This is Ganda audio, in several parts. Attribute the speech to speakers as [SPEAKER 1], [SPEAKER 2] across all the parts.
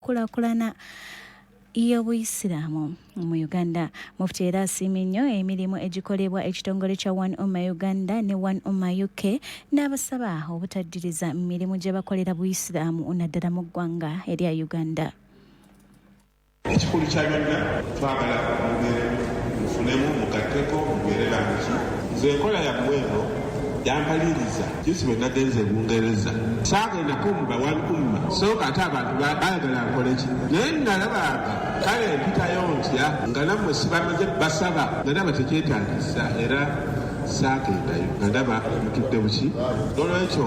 [SPEAKER 1] nkulaakulana y'Obuyisiraamu mu Uganda. Mufti era asiimye nnyo emirimu egikolebwa ekitongole kya One Ummah Uganda ne One Ummah UK n'abasaba obutaddiriza mirimu gye bakolera Buyisiraamu naddala mu ggwanga erya Uganda.
[SPEAKER 2] Ekikulu kya byonna twagala mubeeremu, mufunemu, mugatteko, mubeere bangi. Nze enkola yammwe eno yampaliriza juuzi bwe nagenze e Bungereza saagendako mu ba One Ummah so ng'ate abantu baayagala nkole ki naye nalabanga kale mpitayo ntya nga nammwe sibamaze basaba nga ndaba tekyetaagisa era saagendayo nga ndaba mutudde buki. Noolwekyo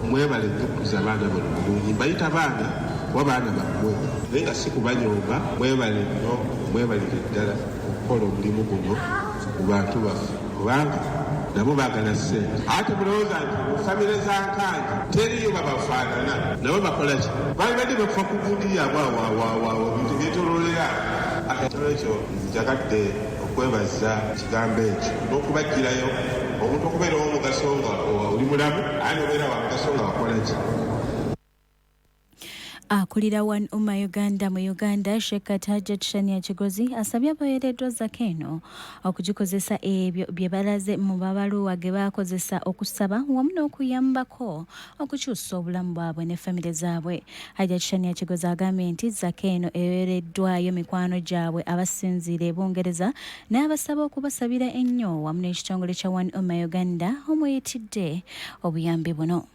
[SPEAKER 2] mwebale nnyo okukuza abaana bano bulungi mbayita baana kuba baana bammwe naye nga si kubanyooma mwebale nnyo mwebalire ddala okukola omulimu guno mu bantu baffe kubanga nabo baagala ssente. Ate temulowooza nti mu famire za Nkangi teriiyo babafaanana nabo bakola ki? Baalibadde bafa ku gundi yaabwe awo awo awo awo ebintu byetoloolera. Noolwekyo njagadde okwebaza ekigambo ekyo n'okubaggyirayo omuntu okubeera ow'omugaso nga oli mulamu aye n'obeera wa mugaso nga wakola ki?
[SPEAKER 1] Akulira One Ummah Uganda mu Uganda, Sheikh Hajjat Shania Kigozi asabye abaweereddwa zaka eno okugikozesa ebyo bye balaze mu mabaluwa ge baakozesa okusaba wamu n'okuyambako okukyusa obulamu bwabwe ne famire zaabwe. Hajjat Shania Kigozi agambye nti zaka eno eweereddwayo mikwano gyabwe abasinziira e Bungereza n'abasaba okubasabira ennyo wamu n'ekitongole kya One Ummah Uganda omuyitidde obuyambi buno.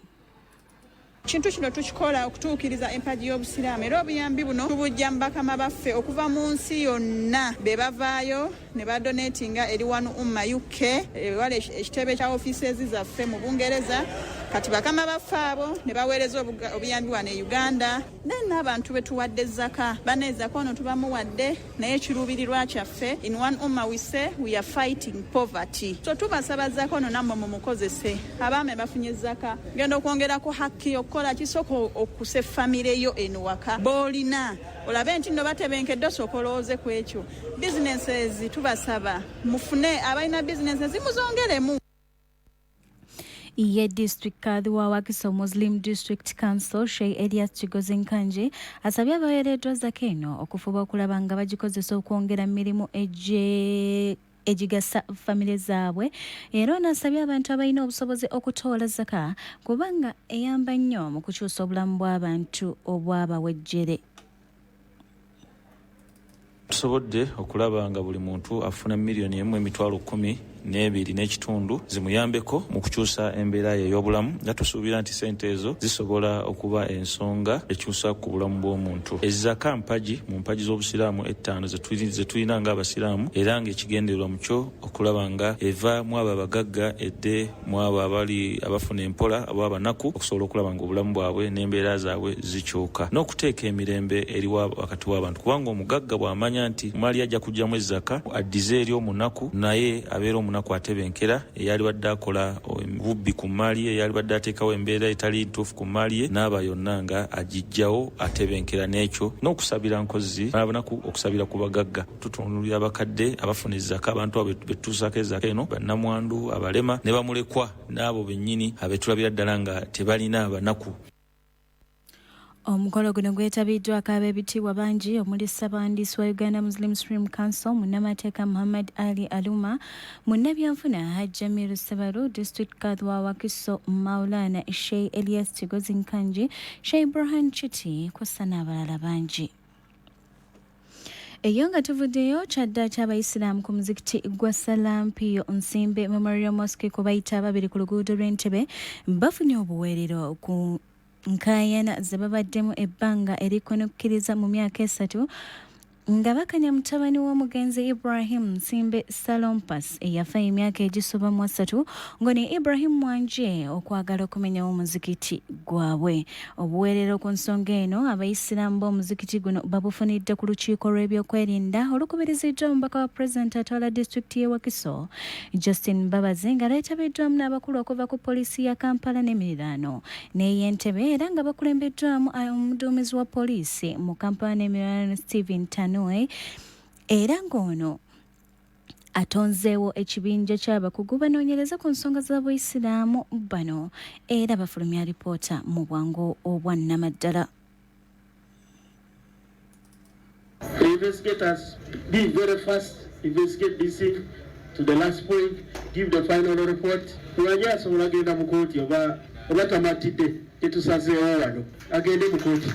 [SPEAKER 3] Kintu kino tukikola okutuukiriza empagi y'Obusiraamu era obuyambi buno tubujja mu bakama baffe okuva mu nsi yonna be bavaayo ne badonatinga eri One Ummah UK ewali ekitebe kya offices zaffe mu Bungereza. Kati bakama baffe abo ne baweereza obuyambi wano e Uganda. Then n'abantu be tuwadde zaka, bane zaka ono tubamuwadde naye ekiruubirirwa kyaffe in One Ummah we say we are fighting poverty. So tubasaba zaka ono nammwe mumukozese. Abaami abafunye zaka genda okwongerako hakki okukola kisooka okuse famire yo eno waka boolina olabe nti nno batebenkedde osooka olowooze ku ekyo. Businesses tubasaba mufune abalina businesses muzongeremu.
[SPEAKER 1] Ye District Kadhi wa Wakiso Muslim District Council Sheikh Elias Kigozi Nkangi asabye abaweereddwa zaka eno okufuba okulaba nga bagikozesa okwongera mu mirimu egigasa famire zaabwe era ono asabye abantu abalina obusobozi okutoola zaka kubanga eyamba nnyo mu kukyusa obulamu bw'abantu obwabawejjere.
[SPEAKER 4] Tusobodde okulaba nga buli muntu afuna miliyoni emu emitwalo kkumi n'ebiri n'ekitundu zimuyambeko mu kukyusa embeera ye ey'obulamu nga tusuubira nti ssente ezo zisobola okuba ensonga ekyusa ku bulamu bw'omuntu. Ezzaka mpagi mu mpagi z'Obusiraamu ettaano ze tulina ng'Abasiraamu era ng'ekigendererwa mu kyo okulaba nga eva mu abo abagagga edde mu abo abali abafuna empola oba abanaku okusobola okulaba nga obulamu bwabwe n'embeera zaabwe zikyuka n'okuteeka emirembe eri wakati w'abantu kubanga omugagga bw'amanya nti maali ajja kuggyamu ezzaka addize eri omunaku naye abeera omunaku atebenkera eyalibadde akola obubbi ku mmaali ye eyalibadde ateekawo embeera etali ntuufu ku mmaali ye n'aba yonna nga agiggyawo atebenkera n'ekyo n'okusabira nkozzi abanaku okusabira ku bagagga. Tutunuulira abakadde abafuna ezzaka, abantu abo be tutuusaako ezzaka eno, bannamwandu, abalema ne bamulekwa n'abo bennyini abetulabira ddala nga tebalina abanaku.
[SPEAKER 1] Omukolo guno gwetabiddwako ab'ebitiibwa bangi omuli Ssabawandiisi wa Uganda Muslim Supreme Council munnamateeka Muhammad Ali Aluma, munnabyanfuna Hajj Jamiru Ssebalu, District Kadhi wa Wakiso Maulana Sheikh Elias Kigozi Nkangi, Sheikh Burhan Chiti kw'ossa n'abalala bangi. Eyo nga tuvuddeyo kyaddaaki Abayisiraamu ku muzikiti gwa Salampiyo Nsimbe Memorial Mosque ku bayita ababiri ku luguudo lw'Entebe bafunye obuweerero ku nkaayana ze babaddemu ebbanga erikunukkiriza mu myaka esatu nga bakanya mutabani w'omugenzi Ibrahim Nsimbe Salompas eyafa emyaka egisoba mu asatu ng'ono Ibrahim Mwanje okwagala okumenyawo omuzikiti gwabwe. Obuweerero ku nsonga eno Abayisiraamu b'omuzikiti guno babufunidde ku lukiiko lw'ebyokwerinda olukubiriziddwa omubaka wa pulezidenti atwala disitulikiti y'e Wakiso Justin Mbabazi nga lwetabiddwamu n'abakulu okuva ku poliisi ya Kampala n'emiriraano n'ey'Entebe era nga bakulembeddwamu omuduumizi wa poliisi mu Kampala n'emiriraano Stephen Tanui era ng'ono atonzeewo ekibinja ky'abakugu banoonyereze ku nsonga z'Abayisiraamu bano era bafulumya alipoota mu bwangu obwa nnamaddala.
[SPEAKER 5] Investigators, be very fast, investigate this thing to the last point, give the final report. Mwanje asobola genda mu kooti oba oba tamatidde tetusazeewo wano agende mu kooti.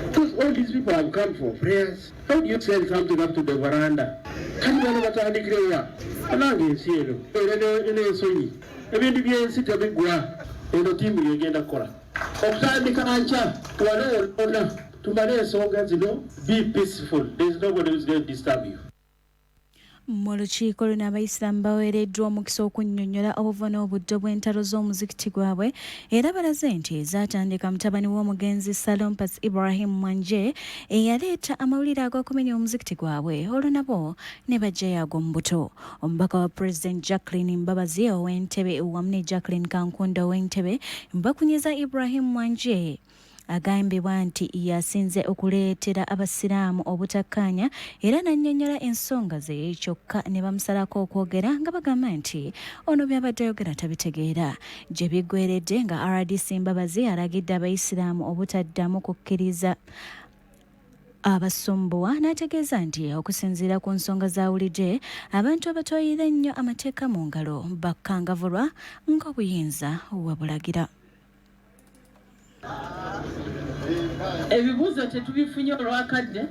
[SPEAKER 5] Because all these people have come for prayers. How do you send something up to the veranda? Kati bano batandikire wa? Anange ensi eno era n'ensonyi. Ebintu by'ensi tebiggwa. Eno ttiimu yegenda kukola. Okutandika nkya wano wonna tumale ensonga zino. Be peaceful. There is nobody who is going to disturb you.
[SPEAKER 1] Mu lukiiko luno, Abayisiraamu baweereddwa omukisa okunnyonnyola obuvo n'obuddo bw'entalo z'omuzikiti gwabwe, era balaze nti zaatandika mutabani w'omugenzi Salompas Ibrahim Mwanje eyaleeta amawulire ag'okumenya omuzikiti gwabwe, olwo nabo ne bajjayo ag'omu buto. Omubaka wa President Jacqueline Mbabazi ow'Entebe wamu ne Jacqueline Kankunda ow'Entebe bakunyiza Ibrahim Mwanje, agambibwa nti yasinze okuleetera Abasiraamu obutakkaanya, era n'annyonnyola ensonga ze, kyokka ne bamusalako okwogera nga bagamba nti ono by'abadde ayogera tabitegeera. Gye biggweredde nga RDC Mbabazi alagidde Abayisiraamu obutaddamu kukkiriza abasumbuwa, n'ategeeza nti okusinziira ku nsonga z'awulidde, abantu abatwalira ennyo amateeka mu ngalo bakkangavulwa ng'obuyinza wabulagira.
[SPEAKER 6] Ebibuuzo tetubifunye olwakadde,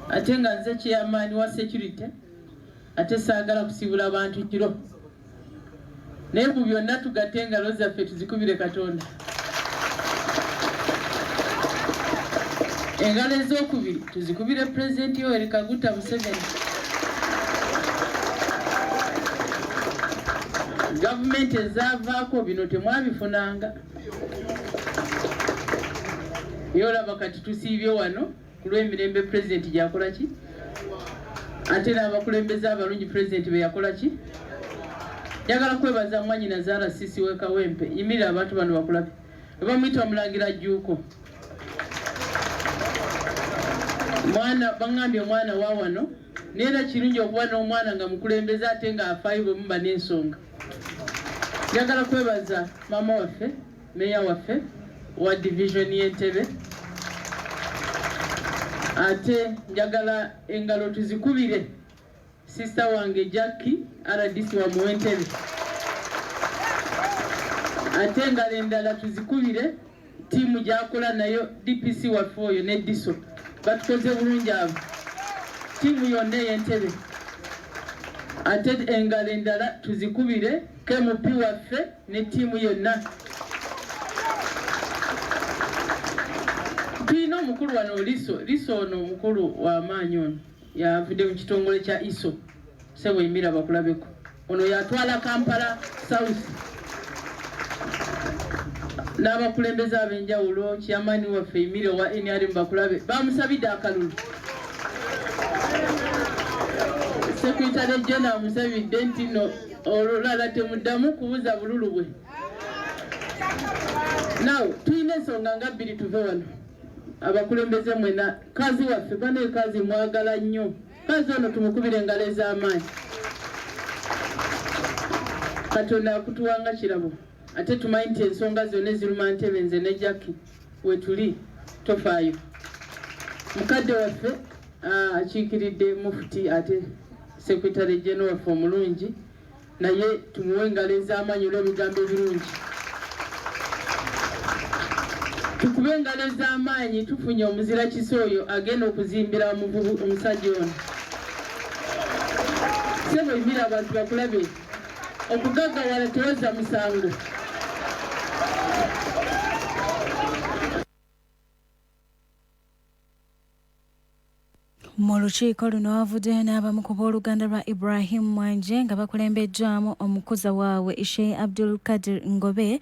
[SPEAKER 6] ate nga nze chairman wa security, ate saagala kusiibula bantu kiro, naye mu byonna tugatte engalo zaffe tuzikubire Katonda. Engalo ezokubiri tuzikubire Pulezidenti Yoweri Kaguta Museveni. Gavumenti ezaavaako bino temwabifunanga. Naye olaba kati tusiibye wano ku lw'emirembe pulezidenti gyakola ki, ate n'abakulembeze abalungi pulezidenti be yakola ki. Njagala kwebaza mwanyina Zaara Sisi w'e Kawempe. Yimirira abantu bano bakulabe. Bamuyita Omulangira Jjuuko. Mwana baŋŋambye omwana wa wano, naye era kirungi okuba n'omwana nga mukulembeze ate ng'afaayo bwe muba n'ensonga. Njagala kwebaza maama waffe, meeya waffe wa division y'Entebe, ate njagala engalo tuzikubire sister wange Jackie, RDC wa muwentebe, ate engalo endala tuzikubire ttiimu gyakola nayo, DPC waffe oyo ne DISO batukoze bulungi, abo ttiimu yonna ey'Entebe, ate engalo endala tuzikubire KMP waffe ne ttiimu yonna. Tulina omukulu wano Liso. Liso ono omukulu w'amaanyi, ono yavudde mu kitongole kya ISO. Sebo, yimira bakulabeko. Ono yatwala Kampala South n'abakulembeze ab'enjawulo. Chairman waffe, yimire wa NRM bakulabe. Bamusabidde akalulu. Secretary General amusabidde nti no olulala temuddamu kubuza bululu bwe. Now tulina ensonga nga bbiri tuve wano. Abakulembeze mwena, kazi waffe bane, kazi mwagala nnyo kazi ono, tumukubire engalo ez'amaanyi. Katonda akutuwanga kirabo, ate tumanyi nti ensonga zonna eziruma Ntebe, nze ne Jackie wetuli, tofaayo. Mukadde waffe akiikiridde mufuti, ate secretary general waffe omulungi, naye tumuwe engalo ez'amaanyi olw'ebigambo ebirungi. Tukube engalo ez'amaanyi. Tufunye omuzira kisa oyo agenda okuzimbira omusajja ono. Sebo, yimira abantu bakulabe. Okugaggawala tewazza musango.
[SPEAKER 1] Mu lukiiko luno wavuddeyo n'abamu ku booluganda lwa Ibrahim Mwanje nga bakulembeddwamu omukuza waabwe Sheikh Abdul Kadir Ngobe,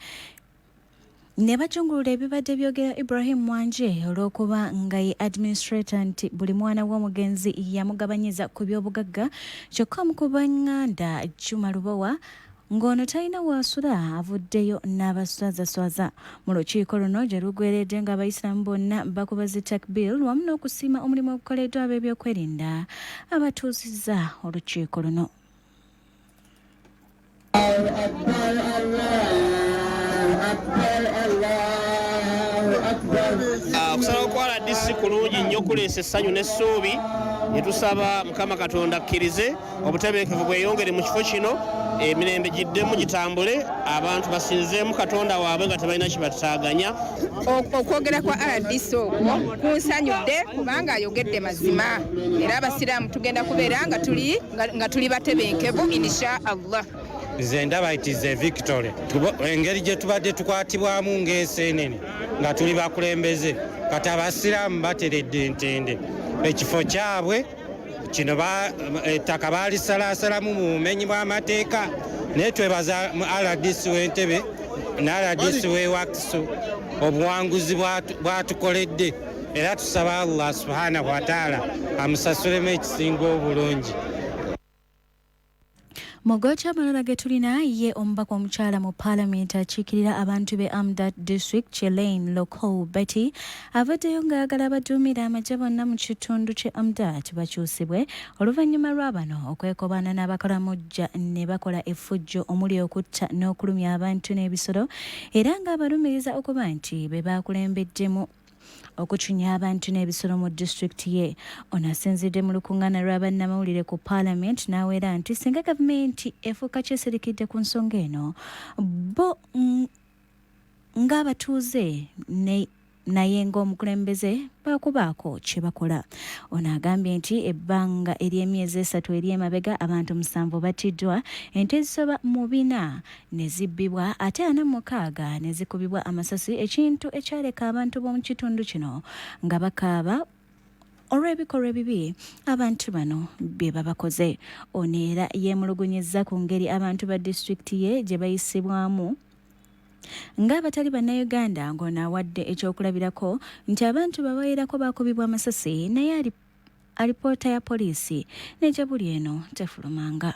[SPEAKER 1] ne bajungulula ebibadde byogera Ibrahim Mwanje olw'okuba nga ye administrator, nti buli mwana w'omugenzi yamugabanyiza ku by'obugagga, kyokka omu ku b'eŋŋanda, Juma Lubowa, ng'ono talina waasula, avuddeyo n'abaswazaswaza. Mu lukiiko luno gye lugweredde ng'Abayisiraamu bonna bakuba zi takbir wamu n'okusiima omulimu ogukoleddwa ab'ebyokwerinda abatuuzizza olukiiko luno.
[SPEAKER 6] أكبر، الله أكبر، الله.
[SPEAKER 7] Okusalawo kwa RDC kulungi nnyo, kuleesa essanyu n'essuubi, ne tusaba Mukama Katonda akkirize obutebenkevu bweyongere mu kifo kino, emirembe giddemu gitambule, abantu basinzeemu Katonda waabwe nga tebalina kibataaganya.
[SPEAKER 8] Okwogera kwa RDC okwo kunsanyudde kubanga ayogedde mazima, era abasiraamu tugenda kubeera nga tuli batebenkevu insha Allah.
[SPEAKER 9] Nze ndaba it is a victory. Engeri gye tubadde tukwatibwamu ng'enseenene nga tuli bakulembeze, kati abasiraamu bateredde entende ekifo kyabwe kino. Ettaka baalisalaasalamu mu bumenyi bw'amateeka, naye twebaza RDC w'Entebe ne RDC w'e Wakiso obuwanguzi bwatukoledde, era tusaba Allah subhanahu wataala amusasulemu ekisinga obulungi.
[SPEAKER 1] Mu gooki amalala ge tulina, ye omubaka omukyala mu paalamenti akiikirira abantu b'e Amudat District, Chelain Lokol Betty, avuddeyo ng'ayagala abaduumira amagye bonna mu kitundu ky'e Amudat bakyusibwe oluvannyuma lwa bano okwekobaana n'abakalamujja ne bakola effujjo omuli okutta n'okulumya abantu n'ebisolo, era ng'abalumiriza okuba nti be bakulembeddemu okucunya abantu n'ebisolo mu disitulikiti ye. Ono asinzidde mu lukuŋŋaana lwa bannamawulire ku paalamenti n'awera nti singa gavumenti efuuka kyesirikidde ku nsonga eno, bo ng'abatuuze ne naye ng'omukulembeze bakubaako kye bakola. Ono agambye nti ebbanga ery'emyezi 3 ery'emabega abantu 7 battiddwa, ente ezisoba mu 400 ne zibbibwa, ate 46 ne zikubibwa amasasi, ekintu ekyaleka abantu b'omu kitundu kino nga bakaaba olw'ebikolwa ebibi abantu bano bye babakoze. Ono era yeemulugunyizza ku ngeri abantu ba disitulikiti ye gye bayisibwamu ng'abatali bannayuganda, ng'ono awadde ekyokulabirako nti abantu babawerako bakubibwa amasasi naye alipoota ya poliisi ne buli eno tefulumanga.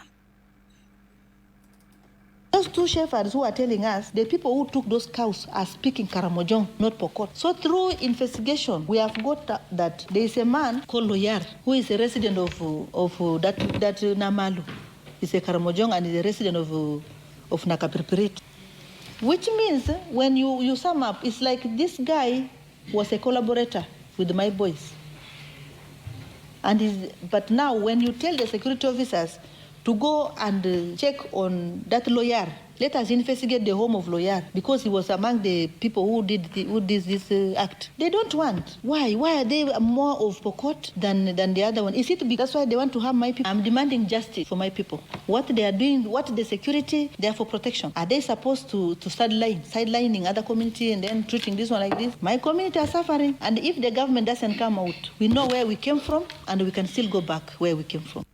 [SPEAKER 10] Those two shepherds who are telling us the people who took those cows are speaking Karamojong, not Pokot. So through investigation, we have got that there is a man called Loyar who is a resident of that Namalu. He's a Karamojong and is a resident of Nakapiripirit. Which means when you sum up, it's like this guy was a collaborator with my boys. But now when you tell the security officers to go and check on that lawyer, let us investigate the home of lawyer because he was among the people who did this act. They don't want. Why? Why are they more of Pokot than the other one? Is it because why they want to harm my people? I'm demanding justice for my people. What they are doing, what the security, they are for protection. Are they supposed to sidelining other community and then treating this one like this? My community are suffering. And if the government doesn't come out, we know where we came from and we can still go back where we came from.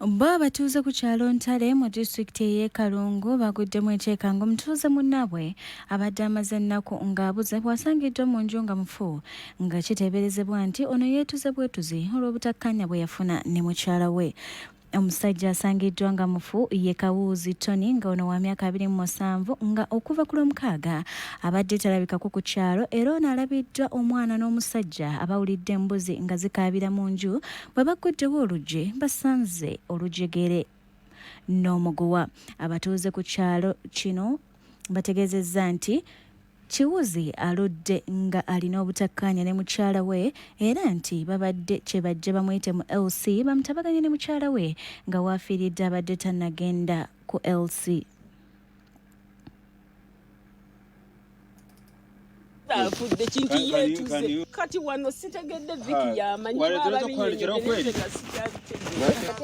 [SPEAKER 1] Bo abatuuze ku kyalo Ntale mu disitulikiti ey'e Kalungu baguddemu ekyekanga omutuuze munnaabwe abadde amaze ennaku ng'abuze bw'asangiddwa mu nju nga mufu, nga kiteeberezebwa nti ono yeetuze bwetuzi olw'obutakkaanya bwe yafuna ne mukyala we. Omusajja asangiddwa nga mufu ye Kawuuzi Tony, nga ono wa myaka 27, nga okuva ku Lwomukaaga abadde talabikako ku kyalo, era ono alabiddwa omwana n'omusajja abawulidde embuzi nga zikaabira mu nju. Bwe bagguddewo oluggi, basanze olujegere n'omuguwa. Abatuuze ku kyalo kino bategeezezza nti Kiwuzi aludde nga alina obutakkaanya ne mukyala we, era nti babadde kye bajja bamuyite mu LC bamutabaganye ne mukyala we, nga waafiiridde abadde tannagenda ku LC.
[SPEAKER 11] Afudde kintu yeetuze. Kati wano sitegedde, Viki yamanyi.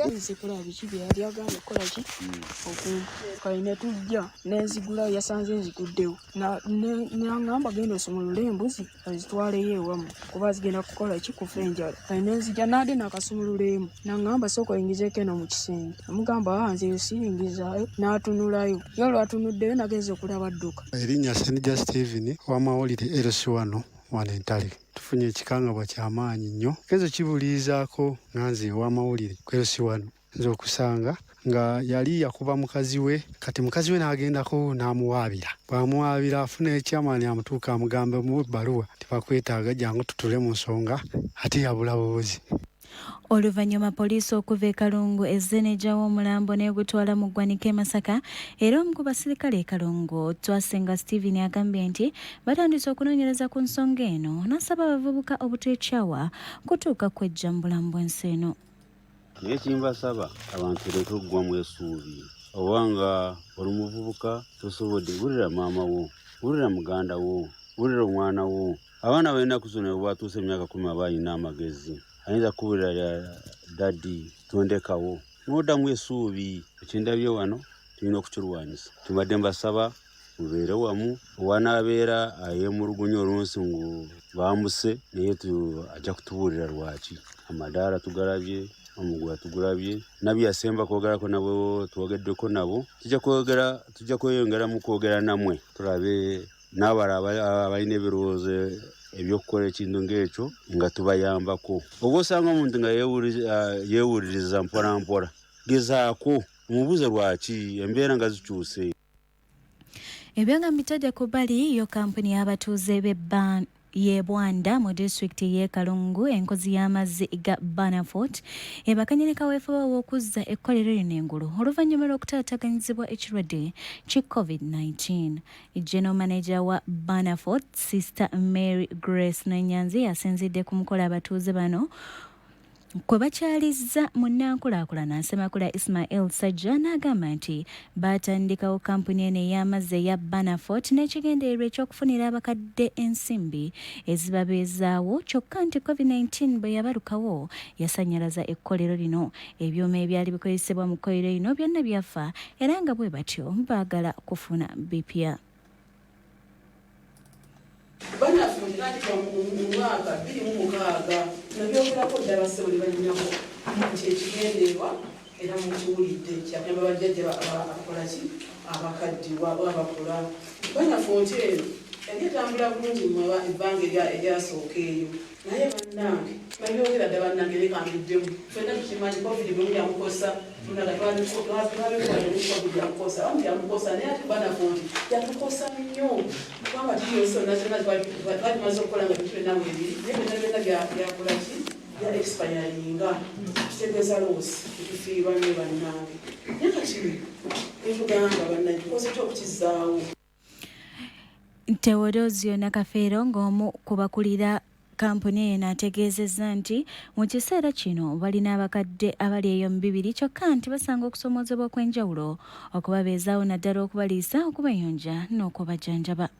[SPEAKER 12] Nze kulaba biki bye yali agamba okukola ki okumpa. Kale ne tujja nenzigulayo, yasanze nziguddewo, naŋŋamba, "Genda osumulule embuzi ozitwaleyo ewammwe kuba zigenda kukola ki, kufa enjala." Kale nenzija naade nakasumulula emu, naŋŋamba, "Sooka oyingizeeko eno mu kisenge." Namugamba, "Aa, nze siyingizaayo." N'atunulayo, ye olwatunuddeyo nagenza okulaba dduka.
[SPEAKER 13] Erinnya Senija Steven, owamawulire LC wano wano Entale. Tufunye ekikangabwa kyamaanyi nnyo, genzo kibuliizaako nga nze owamawulire ku LC wano, nze okusanga nga yali yakuba mukazi we. Kati mukazi we n'agendako n'amuwaabira. Bw'amuwaabira, afuna ekyamaani, amutuuka amugamba mu bbaluwa, "Tebakwetaaga, jangu tutule mu nsonga." Ate yabula bubuzi.
[SPEAKER 1] Oluvannyuma poliisi okuva e Kalungu ezze n'eggyawo omulambo n'egutwala mu ggwanika e Masaka era omu ku basirikale e Kalungu Twasenga Steven agambye nti batandise okunoonyereza ku nsonga eno n'asaba abavubuka obuteekyawa kutuuka kweggya mu bulamu bw'ensi eno.
[SPEAKER 14] Naye kimbasaba abantu tuleke okuggwamu essuubi oba nga oli muvubuka tosobodde wulira maama wo, wulira muganda wo, wulira omwana wo. Abaana b'ennaku zino bwe batuusa emyaka 10 aba alina amagezi ayinza kukubulira daddy tondekawo n'oddamu essuubi. Ekindabye wano tulina okukirwanyisa. Tubadde mbasaba mubeere wamu, wanaabeera ayeemulugunya olunsi ngu baamuse naye ajja kutubuulira lwaki. Amadaala tugalabye, omuguwa tugulabye, nabye yasemba kwogerako nabo twogeddeko nabo, tujja kweyongeramu kwogera namwe tulabe n'abalala abalina ebirowoozo ebyokukola ekintu ng'ekyo nga tubayambako. Oba osanga omuntu nga yeewuliriza mpola mpola, gezaako omubuuze lwaki embeera nga zikyuse.
[SPEAKER 1] Ebyo nga mbitadde ku bbali, yo kampuni y'abatuuze y'e Bwanda mu disitulikiti y'e Kalungu enkozi y'amazzi ga Banafort ebakanye ne kaweefube ow'okuzza ekkolero lino engulu oluvannyuma lw'okutaataaganyizibwa ekirwadde ki COVID-19. General Manager wa Banafort Sister Mary Grace Nanyanzi asinzidde ku mukolo abatuuze bano kwe bakyalizza munnankulaakulana Ssemakula Ismail Sajja n'agamba nti baatandikawo kampuni eno ey'amazzi eya Banafort n'ekigendererwa eky'okufunira abakadde ensimbi ezibabeezaawo kyokka nti COVID-19 bwe yabalukawo yasannyalaza ekkolero lino. Ebyuma ebyali bikozesebwa mu kkolero lino byonna byafa era nga bwe batyo baagala kufuna bipya.
[SPEAKER 15] Banaffe ntandika mu mwaka 2006 nabyogerako ddala ssebo ne bannyabo nti ekigendererwa era mukiwulidde kyakuyamba bajjajja abakola ki abakaddiwa oba abakola. Banaffe nti eno yali etambula bulungi mu ebbanga eryasooka eyo, naye bannange nabyogera dda bannange leka mbiddemu ffenna tukimanyi COVID bwe yamukosa tunaga twabikola COVID yamukosa abamu yamukosa, naye ate banaffe nti yatukosa nnyo kubanga tiyosonna zonna twali tumaze okukola nga bintu byonna mwebiri, naye byonna byonna byakola ki bya expiringa, kitegeeza loss tetufiirwa nnyo bannange. Naye kati netugamba bannange tukoze ki okukizaawo.
[SPEAKER 1] Teodosio Nakafeero ng'omu ku bakulira kampuni eno ategeezezza nti mu kiseera kino balina abakadde abali eyo mu 200 kyokka nti basanga okusoomoozebwa okw'enjawulo okubabeezaawo naddala okubaliisa, okubayonja n'okubajjanjaba.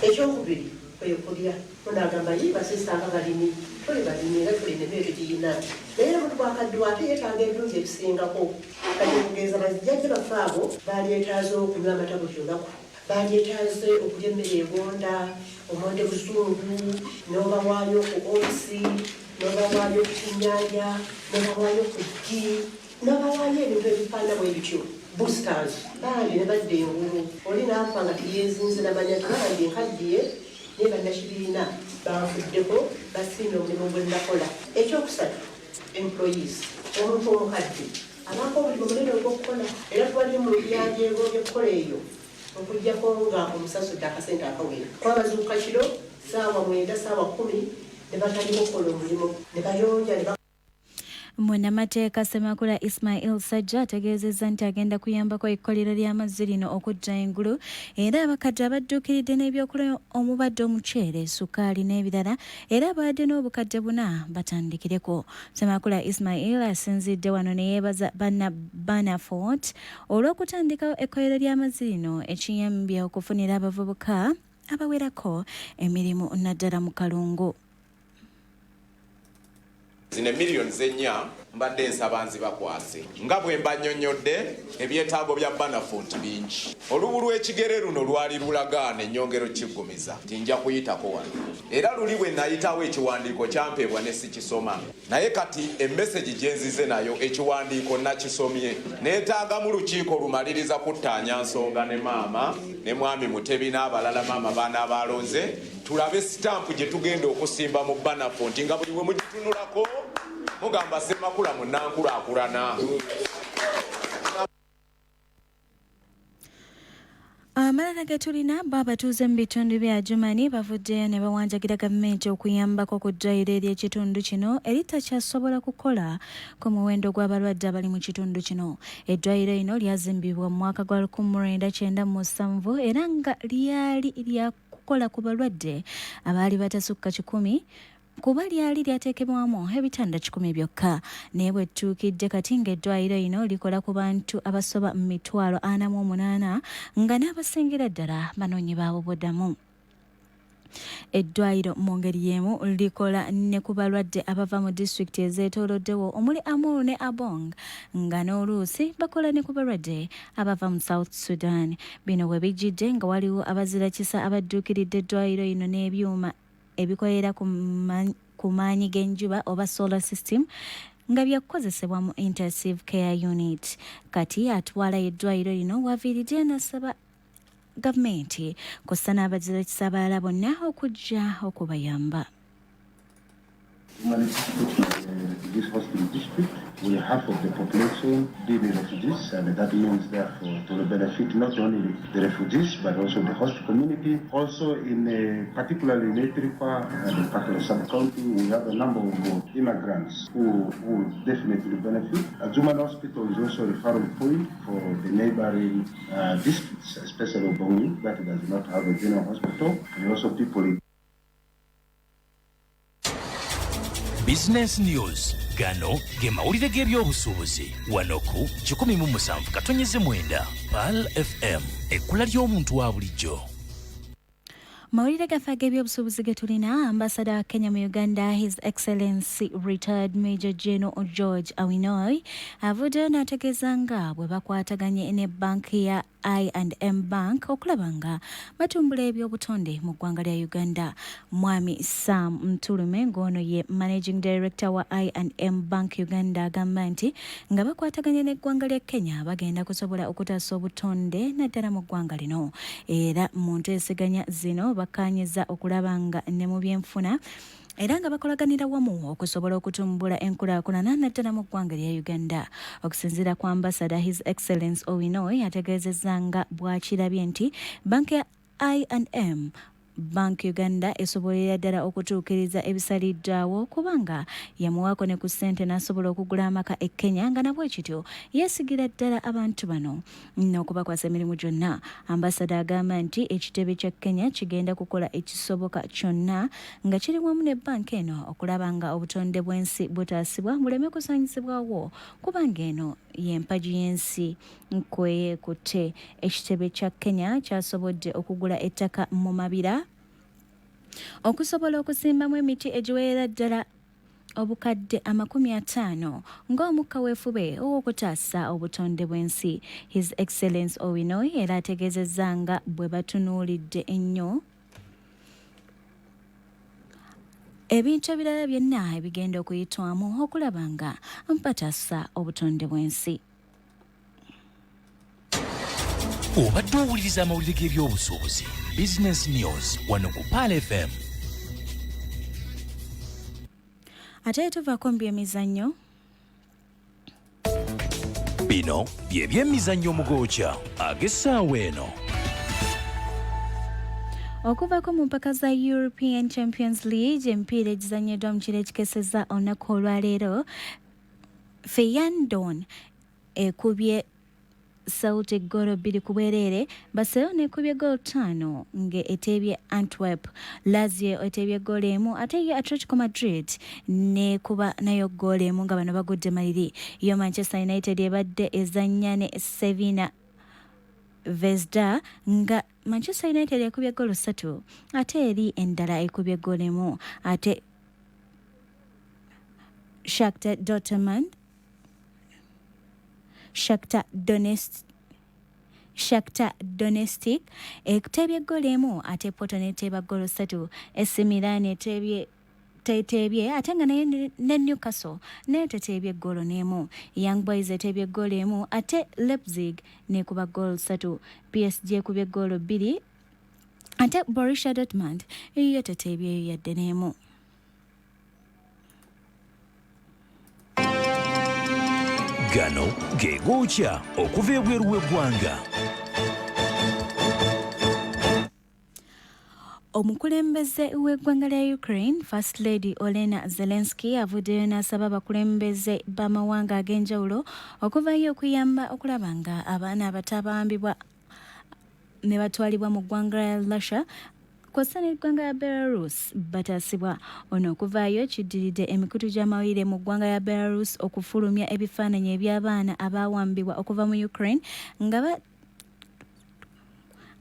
[SPEAKER 16] Ekyokubiri kwe kulya. Munaagamba ye basisanga balimi, tuli balimi era tulina emmere tugiyina, naye omuntu bwakaddiwa ate yeetaaga ebirungi ebisingako. Kati okugeza bajjajja baffe abo balyetaaze okunywa amata buli lunaku, balyetaaze okulya emmere egonda, omonde buzungu, n'obawaayo ku oats, n'obawaayo ku kinnyanja, n'obawaayo ku ggi, n'obawaayo ebintu ebifaanana bwe bityo, boosters. Bambi ne badda engulu, oli n'afa nga teyeezinze namanya nti bambi nkaddiye, naye bannakibiina banfuddeko, basiimye omulimu gwe nakola. Ekyokusatu, employees. Omuntu omukadde abaako omulimu munene ogw'okukola era tubali mu byanjeego by'okukola eyo okuggyako nga omusasudde akasente akawera. Kuba bazuukuka kiro saawa 9, saawa 10 ne batandika okukola omulimu ne bayonja ne
[SPEAKER 1] Munnamateeka Ssemakula Ismail Sajja ategeezezza nti agenda kuyambako ekkolero ly'amazzi lino okudda engulu era abakadde abadduukiridde n'ebyokulya omubadde omuceere, sukaali n'ebirala era abaadde n'obukadde 4 batandikireko. Ssemakula Ismail asinzidde wano ne yeebaza banna Banafort olw'okutandikawo ekkolero ly'amazzi lino ekiyambye okufunira abavubuka abawerako emirimu naddala mu Kalungu.
[SPEAKER 17] Zino emiliyoni 4 mbadde nsaba nzibakwase nga bwe mbannyonnyodde ebyetaago bya Banafort bingi. Olubu lw'ekigere luno lwali lulagaana ennyongero kiggumiza nti nja kuyitako wano, era luli bwe nayitawo ekiwandiiko kyampeebwa ne sikisoma, naye kati emessage gye nzize nayo ekiwandiiko nakisomye. Neetaagamu lukiiko lumaliriza kuttaanya nsonga ne maama ne mwami Mutebi n'abalala maama baana abalonze, tulabe sitampu gye tugenda okusimba mu Banafort nga buli we mugitunulako mugamba Ssemakula munnankulaakulana.
[SPEAKER 1] Amalala ge tulina, bo abatuuze mu bitundu bya Adjumani bavuddeyo ne bawanjagira gavumenti okuyambako ku ddwaliro ery'ekitundu kino eritakyasobola kukola ku muwendo gw'abalwadde abali mu kitundu kino. Eddwaliro lino lyazimbibwa mu mwaka gwa 1997 era nga lyali lya kukola ku balwadde abaali batasukka 100 kuba lyali lyateekebwamu ebitanda 100 byokka, naye bwe tutuukidde kati ng'eddwaliro lino likola ku bantu abasoba mu 48,000 nga n'abasingira ddala banoonyi ba bubudamu. Eddwaliro mu ngeri y'emu likola ne ku balwadde abava mu disitulikiti ezeetooloddewo omuli Amuru ne Abong, nga n'oluusi bakola ne ku balwadde abava mu South Sudan. Bino we bijjidde nga waliwo abazirakisa abadduukiridde eddwaliro lino n'ebyuma ebikolera ku maanyi g'enjuba oba solar system nga byakukozesebwa mu intensive care unit. Kati atwala eddwaliro lino waviiridde n'asaba gavumenti kw'ossa n'abazirakisa abalala bonna okujja okubayamba.
[SPEAKER 18] This hospital district, we half of the population being refugees, and that means therefore to benefit not only the refugees but also the host community. Also, in particularly in Etrikwa and in Pakele sub-county, we have a number of immigrants who will definitely benefit. Adjumani Hospital is also a referral point for the neighboring districts, especially Obongi, that does not have a general hospital, and also people in
[SPEAKER 19] Business News. Gano ge mawulire g'ebyobusuubuzi wano ku 107.9 Pearl FM, ekkula ly'omuntu wa bulijjo.
[SPEAKER 1] Mawulire gaffe ag'ebyobusuubuzi ge tulina, ambasada wa Kenya mu Uganda, His Excellency Retired Major General George Awinoi, avuddeyo n'ategeeza nga bwe bakwataganye ne banki ya I&M Bank okulaba nga batumbula ebyobutonde mu ggwanga lya Uganda. Mwami Sam Ntulume, ng'ono ye Managing Director wa I&M Bank Uganda, agamba nti nga bakwataganye n'eggwanga lya Kenya bagenda kusobola okutaasa obutonde naddala mu ggwanga lino. Era mu nteeseganya zino bakkaanyizza okulaba nga ne mu byenfuna era nga bakolaganira wamu okusobola okutumbula enkulaakulana naddala mu ggwanga lya Uganda. Okusinziira ku ambasada His Excellence Owinoi, ategeezezza nga bw'akirabye nti banka ya I&M Bank Uganda esobolera ddala okutuukiriza ebisaliddwawo, kubanga yamuwaako ne ku ssente n'asobola okugula amaka e Kenya, nga nabwe kityo yeesigira ddala abantu bano n'okubakwasa emirimu gyonna. Ambasada agamba nti ekitebe kya Kenya kigenda kukola ekisoboka kyonna nga kiri wamu ne banka eno okulaba nga obutonde bw'ensi butaasibwa buleme kusaanyizibwawo, kubanga eno y'empagi y'ensi kweyeekutte. Ekitebe kya Kenya kyasobodde okugula ettaka mu Mabira okusobola okusimbamu emiti egiwerera ddala 50,000 ng'omukka weefube ow'okutaasa obutonde bw'ensi. His Excellence Owinoi era ategeezezza nga bwe batunuulidde ennyo ebintu ebirala byonna ebigenda okuyitwamu okulaba nga mpataasa obutonde bw'ensi.
[SPEAKER 19] Obadde owuliriza amawulire g'ebyobusuubuzi, Business News, wano ku Pearl FM.
[SPEAKER 1] Ate tuvaako mu byemizannyo.
[SPEAKER 19] Bino bye byemizannyo mugokya ag'essaawa eno.
[SPEAKER 1] Okuvaako mu mpaka za European Champions League, emipiira egizannyiddwa mu kiro ekikeseza olunaku olwaleero, Feyenoord ekubye Celtic ggoolo 2-0, Barcelona ekubye ggoolo 5 nga eteebye Antwerp, Lazio eteebye ggoolo 1, ate ye Atletico Madrid n'ekuba nayo ggoolo 1 nga bano bagudde maliri. Yo Manchester United ebadde ezannya ne Crvena Zvezda nga Manchester United ekubye ggoolo 3, ate eri endala ekubye ggoolo 1, ate Shakhtar Dortmund Shakhtar Donetsk Shakhtar Donetsk eteebye ggoolo 1, ate Porto n'eteeba ggoolo 3, AC Milan eteebye teteebye, ate nga naye ne Newcastle nayo teteebye ggoolo n'emu. Young Boys eteebye ggoolo 1, ate Leipzig n'ekuba ggoolo 3, PSG ekubye ggoolo 2, ate Borussia Dortmund yo teteebyeyo yadde n'emu.
[SPEAKER 19] Gano ge gookya okuva ebweru w'eggwanga.
[SPEAKER 1] Omukulembeze w'eggwanga lya Ukraine, First Lady Olena Zelensky avuddeyo n'asaba abakulembeze b'amawanga ag'enjawulo okuvaayo okuyamba okulaba nga abaana abato abawambibwa ne batwalibwa mu ggwanga lya Russia kw'ossa n'eggwanga lya Belarus bataasibwa. Ono okuvaayo kiddiridde emikutu gy'amawulire mu ggwanga lya Belarus okufulumya ebifaananyi eby'abaana abaawambibwa okuva mu Ukraine nga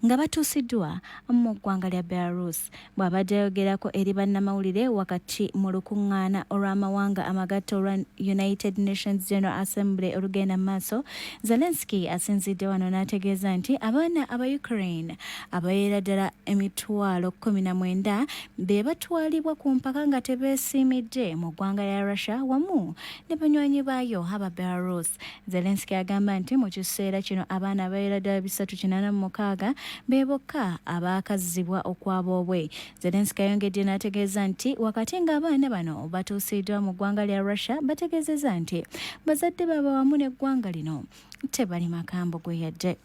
[SPEAKER 1] nga batuusiddwa mu ggwanga lya Belarus. Bw'abadde ayogerako eri bannamawulire wakati mu lukuŋŋaana olw'amawanga amagatte olwa United Nations General Assembly olugenda mu maaso, Zelensky asinzidde wano n'ategeeza nti abaana aba Ukraine abawerera ddala 190,000 be batwalibwa ku mpaka nga tebeesiimidde mu ggwanga lya Russia wamu ne banywanyi baayo aba Belarus. Zelensky agamba nti mu kiseera kino abaana abawerera ddala 386 be bokka abaakazzibwa okwaboobwe. Zelensky ayongedde n'ategeeza nti wakati ng'abaana bano batuusiddwa mu ggwanga lya Russia, bategeezezza nti bazadde baabwe wamu n'eggwanga lino tebali makambo gwe yadde.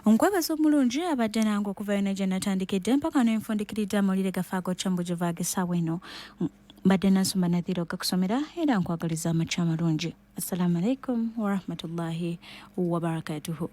[SPEAKER 1] Nkwebaza omulungi abadde nange okuva yona gye natandikidde mpaka nenfundikiridde amawulire gafe ag'okyambujuvu ag'essaawa eno. Mbadde Nansumba Nadhira ogakusomera era nkwagaliza amakya amalungi. Assalamu alaikum warahmatullahi wabarakatuhu.